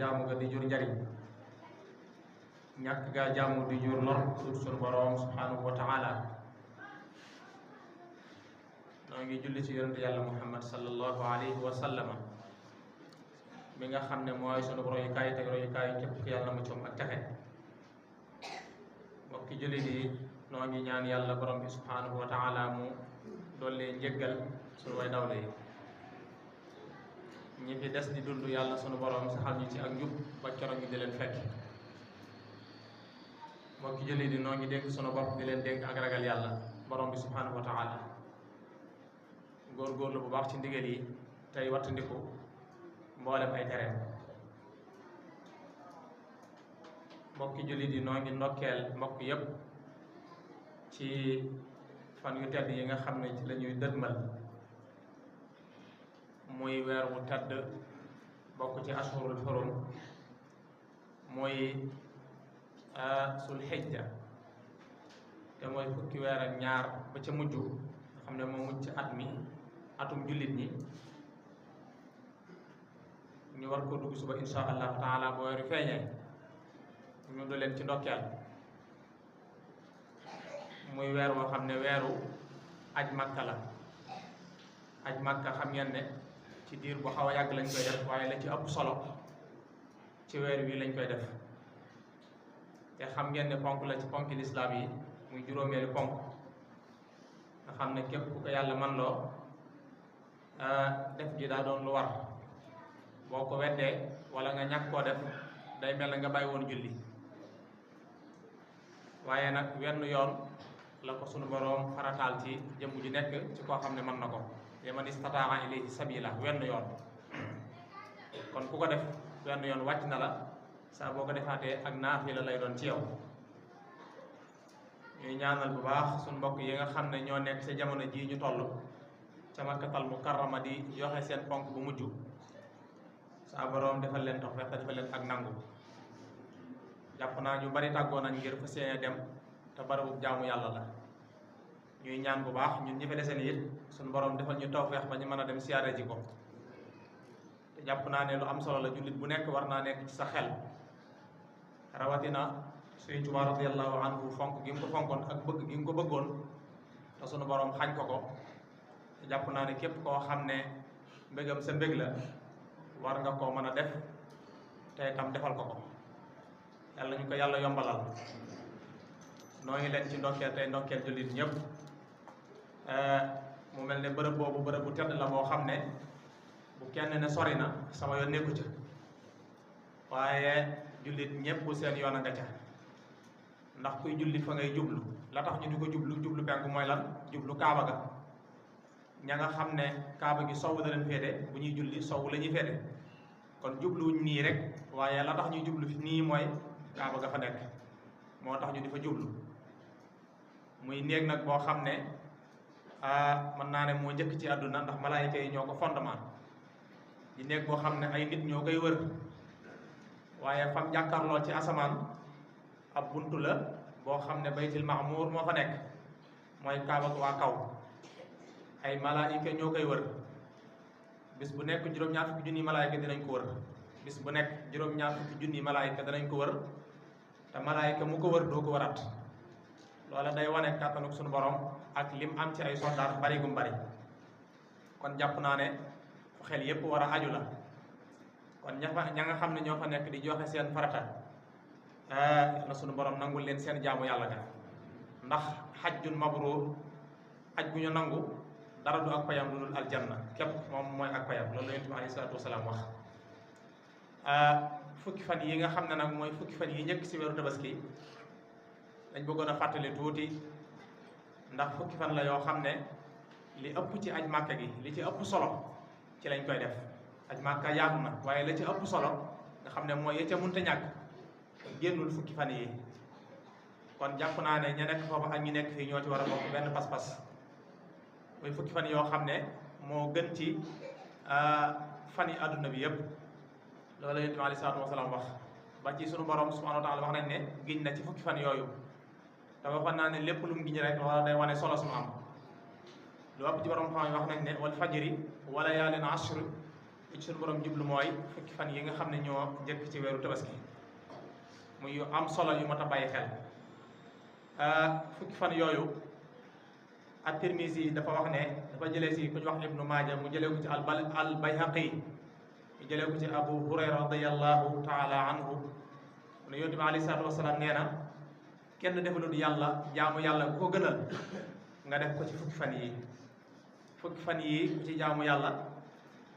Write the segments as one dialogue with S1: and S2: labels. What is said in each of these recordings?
S1: jaamu ga di jur njariñ ñàkk gaa jaamu di jur lor suuf sunu boroom subhanahu wa taala. noo ngi julli ci yonente yàlla muhammad sallallahu alayhi wa sallama mi nga xam ne mooy sunu royukaay te royukaay képp ku yàlla mu coom ak texe. mbokki jullit yi noo ngi ñaan yàlla borom bi subhanahu wa taala mu dolli njëggal sunu way dawle yi. ñi fi des di dund yàlla sunu borom saxal ñu ci ak njub ba keroog ñu di leen fekk. mbokki jullit yi noo ngi dénk sunu bopp di leen dénk ak ragal yàlla borom bi subhanahu wa taala. góorgóorlu bu baax ci ndigal yi tey wattandiku mboolem ay tereem. mbokki jullit yi noo ngi ndokkeel mbokk yépp ci fan yu tedd yi nga xam ne ci la ñuy dëdmal muy weer wu tedd bokk ci ashurul hurum muy sul xijja te mooy fukki weer ak ñaar ba ca mujj nga xam ne moo mujj ci at mi atum jullit ñi. ñu war ko dugg suba insha allahu taala boo weeru feeñee ñu du leen ci ndokkeel. muy weer woo xam ne weeru aj makka la. aj makka xam ngeen ne ci diir bu xaw a yàgg lañ koy def waaye la ci ëpp solo ci weer wi lañ koy def. te xam ngeen ne ponk la ci ponki lislaam yi muy juróomeelu ponk nga xam ne képp ku ko yàlla man loo def gi daa doon lu war. boo ko weddee wala nga ñàkk koo def day mel na nga bàyyi woon julli. waaye nag wenn yoon la ko sunu boroom farataal ci jëmm ji nekk ci koo xam ne mën na ko man istataa ilayhi sabila wenn yoon. kon ku ko def wenn yoon wàcc na la saa boo ko defaatee ak naafila lay doon ci yow. ñuy ñaanal bu baax suñu mbokk yi nga xam ne ñoo nekk ci jamono jii ñu toll ca Makkatal Mukarrama di joxe seen ponk bu mujj. saa boroom defal leen tawfeex te defal leen ak nangu. jàpp naa ñu bari tàggoo nañ ngir fas yéene dem te barabu jaamu yàlla la. ñuy ñaan bu baax ñun ñi fa deseen it suñu boroom defal ñu tawfeex ba ñu mën a dem siyaare ji ko. te jàpp naa ne lu am solo la jullit bu nekk war naa nekk ci sa xel. rawatina Sëriñ Tuubaa radiyallahu anhu fonk gi mu ko fonkoon ak bëgg gi mu ko bëggoon te suñu boroom xañ ko ko. te jàpp naa ne képp koo xam ne mbégam sa mbég la war nga koo mën a def te itam defal ko ko. yàlla ñu ko yàlla yombalal. noo ngi leen ci ndokkeel tey ndokkeel jullit ñëpp. mu mel ne bërëb boobu bërëb bu tedd la boo xam ne bu kenn ne sori na sama yoon nekku ca waaye jullit ñëpp seen yoon a nga ca. ndax kuy julli fa ngay jublu la tax ñu di ko jublu penku mooy lan jublu kaaba ga. ña nga xam ne kaaba gi sowu la leen féete bu ñuy julli sowu la ñuy féete kon jubluwuñ nii rek waaye la tax ñuy jublu fi nii mooy kaaba ga fa nekk moo tax ñu di fa jublu. muy néeg nag boo xam ne mën naa ne moo njëkk ci àdduna ndax malaayika yi ñoo ko fondement. di néeg boo xam ne ay nit ñoo koy wër waaye fam jàkkaarloo ci asamaan ab buntu la boo xam ne baytil mahmuur moo fa nekk mooy kaaba ga waa kaw. ay malaayika ñoo koy wër bis bu nekk juróom-ñaar fukki junni malaayika dinañ ko wër. bis bu nekk juróom-ñaar fukki junni malaayika danañ ko wër te malaayika mu ko wër doo ko wëraat. loola day wane kàttanuk suñu borom ak lim am ci ay soldaar bari gum bari. kon jàpp naa ne fu xel yépp war a aju la. kon ña nga xam ne ñoo fa nekk di joxe seen farata na suñu borom nangul leen seen jaamu yàlla ga. ndax xajjun mabruur aj gu ñu nangu dara du ak payam lu dul aljanna képp moom mooy ak payam loolu la Yonent bi alayhi salaatu wasalaam wax. fukki fan yi nga xam ne nag mooy fukki fan yi njëkk ci weeru tabaski dañ bëggoon a fàttali tuuti ndax fukki fan la yoo xam ne li ëpp ci aj màkka gi li ci ëpp solo ci lañ koy def. aj màkka yaatu na waaye la ci ëpp solo nga xam ne mooy ya ca munta ñàkk génnul fukki fan yi. kon jàpp naa ne ña nekk foofu ak ñi nekk fii ñoo ci war a bokk benn pas-pas. muy fukki fan yoo xam ne moo gën ci fan yi àdduna bi yépp loolu la Yonent bi alayhi salaatu wasalaam wax. ba ci sunu borom subhanahu wa taala wax nañ ne giñ na ci fukki fan yooyu te waxoon naa ne lépp lu mu giñ rek wala day wane solo su mu am. lu ëpp ci borom xam wax nañ ne wal fajri wa layaalin ashr ci suñu borom jublu mooy fukki fan yi nga xam ne ñoo njëkk ci weeru tabaski muy yu am solo yu mat a bàyyi xel. fukki fan yooyu at-Tirmisi dafa wax ne dafa jëlee si ku ñu wax Ibnu Maaja mu jëlee ko ci al Bayhaqi mu jëlee ko ci Abu Hurayra radiyallahu taala anhu mu ne yonent bi alayhi salaatu wasalaam nee na kenn defalul yàlla jaamu yàlla ku ko gënal nga def ko ci fukki fan yi fukki fan yi ku ci jaamu yàlla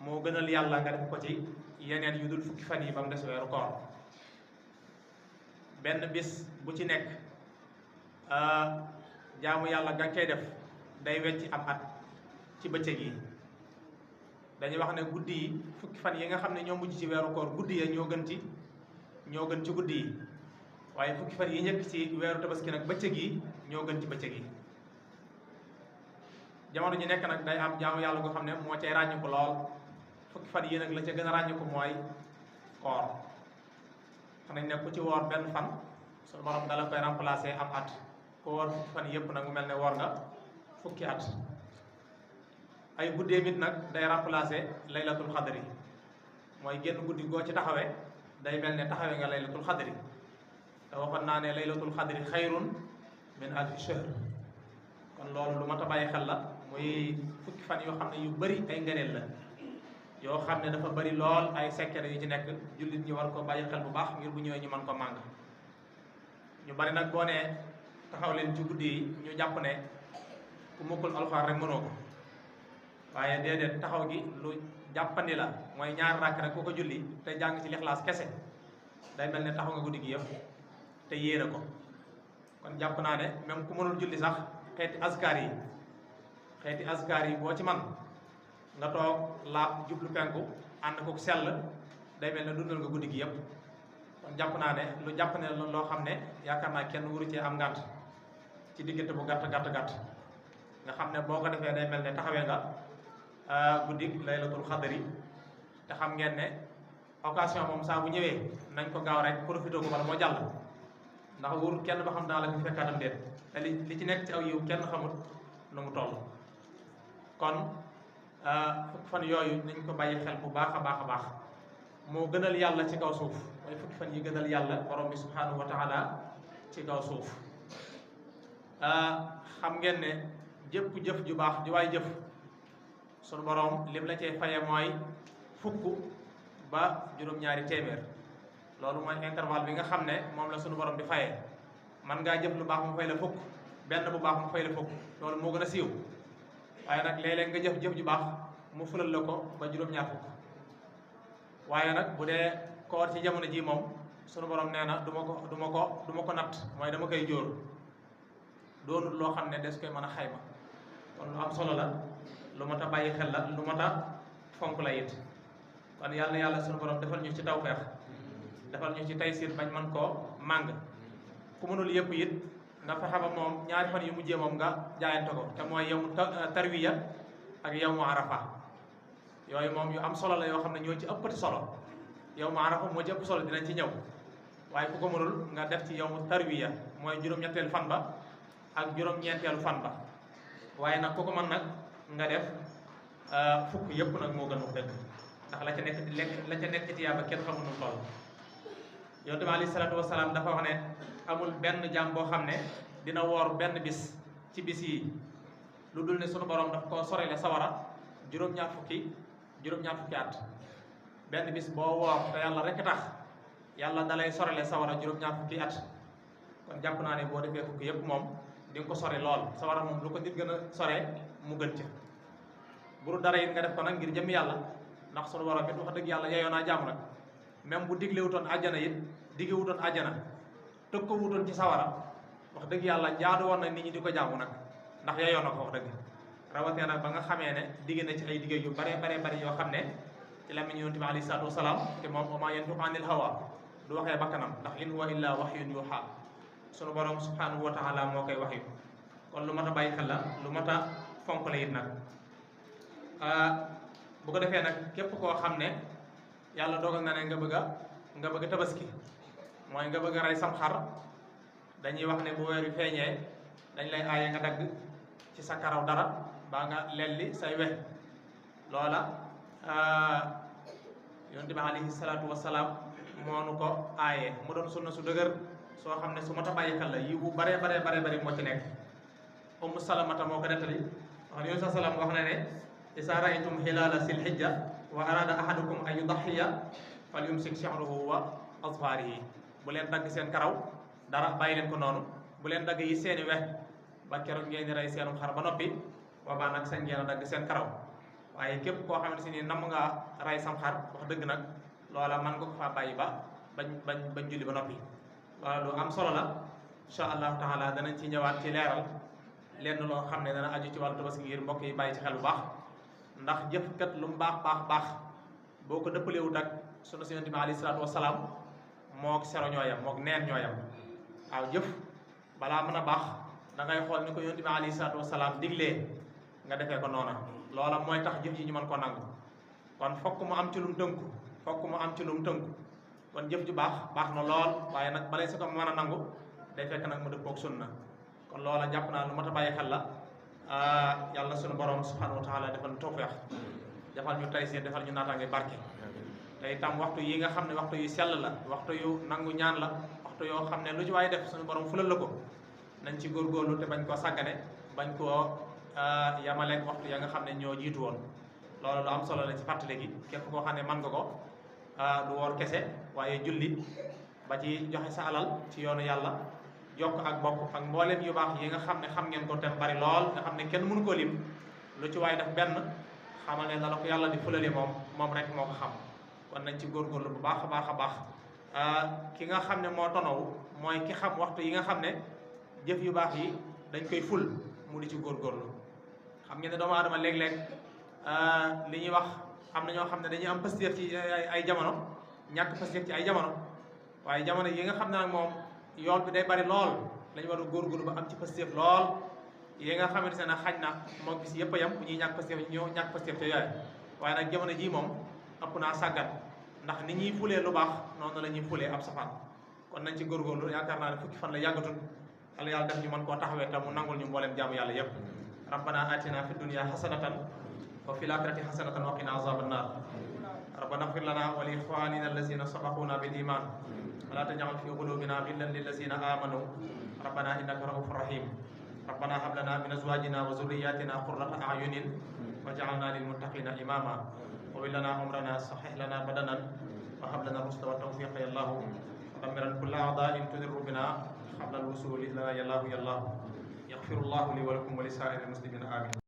S1: moo gënal yàlla nga def ko ci yeneen yu dul fukki fan yi ba mu des weeru koor. benn bis bu ci nekk jaamu yàlla nga koy def day wecci am at ci bëccëg yi. dañuy wax ne guddi yi fukki fan yi nga xam ne ñoo mujj ci weeru koor guddi ya ñoo gën ci guddi yi waaye fukki fan yi njëkk ci weeru tabaski nag bëccëg yi ñoo gën ci bëccëg yi. jamono ji nekk nag day am jaamu yàlla goo xam ne moo cay ràññiku lool fukki fan yi nag la ca gën a ràññiku mooy koor. xam nañ ne ku ci woor benn fan suñu borom dala koy remplacer am at ku woor fukki fan yëpp nag mu mel ne woor nga fukki at. ay guddee mit nag day remplacer laylatul xadri mooy génn guddi goo ci taxawee day mel ne taxawee nga laylatul xadri te waxoon naa ne laylatul xadri xayrun min alfi shahr kon loolu lu mat a bàyyi xel la muy fukki fan yoo xam ne yu bari ay ngëneel la yoo xam ne dafa bari lool ay secret yu ci nekk jullit ñi war ko bàyyi xel bu baax ngir bu ñëwee ñu mën ko màng. ñu bari nag boo nee taxaw leen ci guddi yi ñu jàpp ne ku mokkul alxuraan rek mënoo ko waaye déedéet taxaw gi lu jàppandi la mooy ñaar rakk rek ku ko julli te jàng ci lixlaas kese day mel ne taxaw nga guddi gi yëpp te yéene ko. kon jàpp naa ne même ku mënul julli sax xeeti askar yi boo ci man nga toog laab jublu penku ànd ko sell day mel ne dundal nga guddi gi yëpp. kon jàpp naa ne lu jàpp ne loo xam ne yaakaar naa kenn waru cee am ngànt ci diggante bu gàtt nga xam ne boo ko defee day mel ne taxawee nga guddi laylatul xadri. te xam ngeen ne occasion moom saa bu ñëwee nañ ko gaaw rek profité ko bala moo jàll ndax wóor kenn ba xam daa la fi fekkaatam déet te li ci nekk ci aw yiw kenn xamul nu mu toll. kon fukki fan yooyu nañ ko bàyyi xel bu baax a baax moo gënal yàlla ci kaw suuf mooy fukki fan yi gënal yàlla borom bi subhanahu wa taala ci kaw suuf. xam ngeen ne jëpp jëf ju baax ju waay jëf sunu borom lim la cay faye mooy fukk ba juróom-ñaari téeméer. loolu mooy intervalle bi nga xam ne moom la sunu borom di fayee man ngaa jëf lu baax mu fay la fukk benn bu baax mu fay la fukk loolu moo gën a siiw waaye nag léeg-léeg nga jëf ju baax mu fulal la ko ba juróom-ñaar fukk. waaye nag bu dee koor ci jamono ji moom sunu borom nee na du ma ko natt mooy dama koy jóor doonul loo xam ne des koy mën a xayma. kon lu am solo la lu mat a bàyyi xel la lu mat a fonk la it. kon yàlla na yàlla sunu borom defal ñu ci tawfeex defal ñu ci taysir bañ man koo màng. ku mënul yëpp it nga fexe ba moom ñaari fan yu mujjee moom nga jaayante ko te mooy yow tarwiya ak yow mu arafa yooyu moom yu am solo la yoo xam ne ñoo ci ëppati solo yow mu arafa moo ci ëpp solo dinañ ci ñëw waaye ku ko mënul nga def ci yow mu tarwiya mooy juróom-ñetteelu fan ba ak juróom-ñeenteelu fan ba waaye nag ku ko mën nag nga def fukk yëpp nag moo gën wax dëgg ndax la ca nekk ci yàlla kenn xamul nu toll. yonent bi alayhi salaatu wasalaam dafa wax ne amul benn jaam boo xam ne dina woor benn bis ci bis yi lu dul ne sunu borom daf koo sorele sawara juróom-ñaar fukki at. benn bis boo woor te yàlla rek tax yàlla dalay sorele sawara juróom-ñaar fukki at. kon jàpp naa ne boo defee fukki yëpp moom di nga ko sore lool sawara moom lu ko nit gën a sore mu gën ca. buru dara it nga def ko nag ngir jëm yàlla ndax sunu borom it wax dëgg yàlla yeyoo naa jaamu nag même bu digle wutoon àjjana it digge wutoon àjjana tëg ko wutoon ci sawara wax dëgg yàlla jaadu woon na nit ñi di ko jaamu nag ndax yeyoo na ko wax dëgg rawatee nag ba nga xamee ne digge na ci ay digge yu bare yoo xam ne ci làmmiñ Yonent bi alayhi salaatu wasalaam te moom wa maa yantiqu anil hawa du waxee bakkanam ndax in huwa illa wahyun yuuhaa sunu borom subhanahu wa taala moo koy wax yu kon lu mat a bàyyi xel la lu mat a fonk la it nag. bu ko defee nag képp koo xam ne yàlla dogal na ne nga bëgg a tabaski mooy nga bëgg a rey sam xar dañuy wax ne bu weer wi feeñee dañ lay aaye nga dagg ci sa karaw dara baa nga lelli say wex loola yonent bi alayhi salaatu wasalaam moo nu ko aaye mu doon sunna su dëgër soo xam ne su mat a bàyyi xel la yi bu bare moo ci nekk. Ummu Salamata moo ko nettali wax ne yonent sa salaam wax na ne isa raaytum hilaala sil hijja wa arada ahadukum an yudaxiya fal yumsik sha'rahu wa azfarihi bu leen dagg seen karaw dara bàyyi leen ko noonu, bu leen dagg yi seeni wex ba keroog ngeen di rey seenum xar ba noppi boobaa nag sañ ngeen a dagg seen karaw. waaye képp koo xamante ni nam nga rey sam xar wax dëgg nag loola man nga ko faa bàyyi ba bañ julli ba noppi. loola lu am solo la insha allahu taala danañ ci ñëwaat ci leeral lenn loo xam ne dana aju ci wàllu tabaski ngir mbokk yi bàyyi ci xel bu baax, ndax jëfkat lu mu baax boo ko dëppalewut ak sunu Yonent bi alayhi salaatu wasalaam mook sero ñooyam mook neen ñooyam. waaw jëf balaa mën a baax da ngay xool ni ko Yonent bi alayhi salaatu wasalaam diglee nga defee ko noona, loola mooy tax jëf ji ñu mën ko nangu. kon fokk mu am ci lu mu tënku kon jëf ju baax na lool, waaye nag balay sa ko mën a nangu day fekk nag mu dëppook sunna. kon loola jàpp naa lu mat a bàyyi xel la. yàlla sunu borom subhanahu wa taala defal ñu tawfeex, defal ñu taysiir, defal ñu naataange barke. te itam waxtu yi nga xam ne waxtu yu sell la, waxtu yu nangu ñaan la, waxtu yoo xam ne lu ci waaye def suñu borom fulal la ko, nañ ci góorgóorlu te bañ koo sàggane, bañ koo yamaleeg waxtu ya nga xam ne ñoo jiitu woon. loolu lu am solo la ci fàttali gi, képp koo xam ne mën nga ko du woor kese waaye julli ba ci joxe sa alal ci yoonu yàlla, jokk ak bokk ak mboolem yu baax yi nga xam ne xam ngeen ko tem bari lool nga xam ne kenn mënu ko lim, lu ci waaye def benn xamal ne la ko yàlla di fulale moom rek moo ko xam. kon nañ ci góorgóorlu bu baax a baax ki nga xam ne moo tonaw mooy ki xam waxtu yi nga xam ne jëf yu baax yi dañ koy ful mu di ci góorgóorlu. xam ngeen ne doomu aadama léeg-léeg li ñuy wax am na ñoo xam ne dañuy am pëstéef ci ay jamono, ñàkk pëstéef ci ay jamono, waaye jamono yi nga xam ne nag moom yool bi day bari lool lañu war a góorgóorlu ba am ci pëstéef lool. yi nga xamante ne xaj na moo bis yëpp a yam bu ñuy ñàkk pëstéef ñoo ñàkk pëstéef te yooyu, waaye nag jamono jii moom ëpp naa sàggan, ndax ni ñuy fulee lu baax noonu la ñuy fulee ab safaan. kon nañ ci góorgóorlu, yaakaar naa ne fukki fan la yàggatul, yàlla def ñu mën koo taxawee te mu nangul ñu mbooleem jaamu yàlla yépp. rabbana atina fi dunya hasanatan wa fil akhirati hasanatan wa qina azaban nar. rabbana ighfir lana wa li ikhwanina allazina sabaquna bil iman wa la taj'al fi qulubina ghillan lil ladzina amanu rabbana innaka ra'ufur rahim. rabbana hab lana min azwajina wa zurriyyatina qurrata a'yunin waj'alna lil muttaqina imama وول لنا عمرنا صحح لنا بدنا وهب لنا الرشد والتوفيق يا الله ودمرا كل اعضاء تضر بنا قبل الوصول الى يا الله يغفر الله لي ولكم ولسائر المسلمين امين.